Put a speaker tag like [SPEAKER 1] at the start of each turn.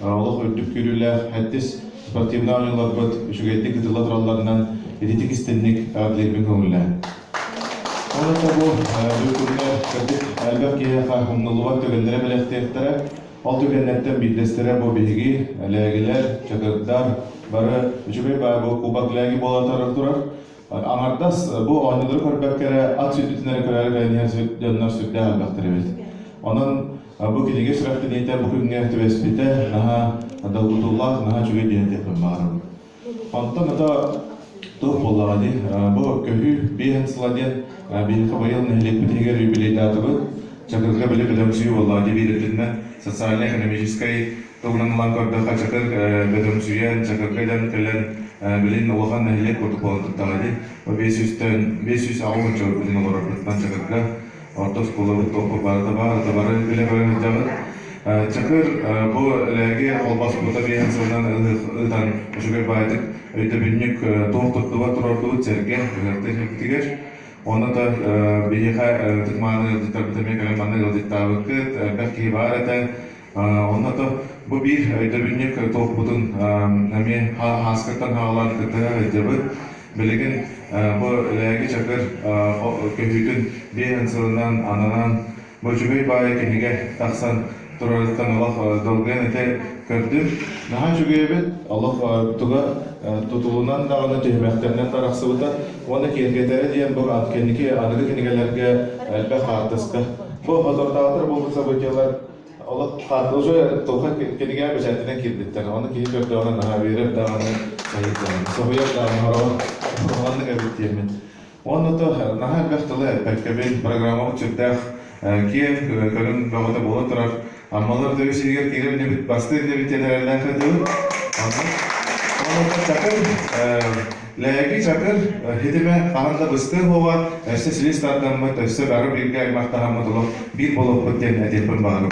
[SPEAKER 1] Олох үрдүк күүрүүлээх сэттис спортивнай оонньууларбыт үчүгэйдик ытылла туралларынан ититик истинник эҕэрдэлиирбин көҥүллээн. Ол это бу бүгүҥҥэ кырдьык элбэх киһиэхэ умнуллубат түгэннэри бэлэхтиэхтэрэ. Ол түгэннэртэн биирдэстэрэ бу биһиги, лээгилэр, чакырдар бары үчүгэй баа бу кубок лээги буола турар. Аҥардас бу оонньуулары көрбөккө эрэ ат сүүрдүүтүн эрэ көрөөрү кэлэн иһэр дьоннор сүрдээх элбэхтэр эбит. Онон бу кинигэ сүрэхтэниитэ бу күҥҥэ түбэспитэ наһаа долгутуулаах, наһаа үчүгэй диэн этиэхпин баҕарабын. Онтон ото туох буоллаҕа дии, бу көһүү биэһин сыла диэн биһиэхэ быйыл нэһилиэкпитигэр юбилейдаатыбыт. Чакырга били бөдөҥсүйүү буоллаҕа дии биир өттүнэн социальнай-экономическай туһунан ылан көрдөххө Чакыр бөдөҥсүйэн, Чакырга дьон кэлэн билин улахан нэһилиэк курдук буолан турдаҕа дии. Бу 500-тэн 580 билин олорорбутунан Чакырга орто оскуолабыт туохпут барыта баар, это бары билэ-көрө сылдьабыт. Чакыр бу лээги холбоспута биэһин сылынан ыытан үчүгэй баайдык өйдөбүнньүк туох туттубат туруордубут сэргэ ыһыахтыыр сирбитигэр. Онно да биһиэхэ ытык-мааны ыалдьыттарбыт эмиэ кэлэн манна ыалдьыттаабыккыт, элбэх киһи баар этэ. Онно да бу биир өйдөбүнньүк туохпутун эмиэ хааскаттан хаалан кытта сылдьабыт. Билигин бу Лээги Чакыр көһүүтүн биэһин сылынан ананан бу үчүгэй баайы кинигэ тахсан турарыттан олох долгуйан этэ көрдүм. Наһаа үчүгэй эбит. Олох туга тутулунан даҕаны түһүмэхтэринэн тарахсыбыта. Уонна киэргэтэрэ диэн бу кэнники аныгы кинигэлэргэ элбэх хаартыска. Бу соторутааҕытар буолбут событиелар Олох уже тоха кинигэ бэчээтинэн киирбиттэр. Ону киһи көрдөҕүнэ наһаа үөрэр даҕаны, соһуйар даҕаны хороҕор маннык эбит диэммин. Уонна то наһаа элбэх тылы эппэккэбин, программабыт сүрдээх киэҥ, көрүҥ бөҕөтө буола турар. Аммалар да үс иһигэр киирэр инибит, бастыыр инибит диэн эрэллээх этибит. Онно Чакыр Лээги Чакыр хитимэ хаһан да быстыа суоҕа, өссө силис тардаммыт, өссө бары бииргэ аймахтаһаммыт олох биир буолуохпут диэн этиэхпин баҕарабын.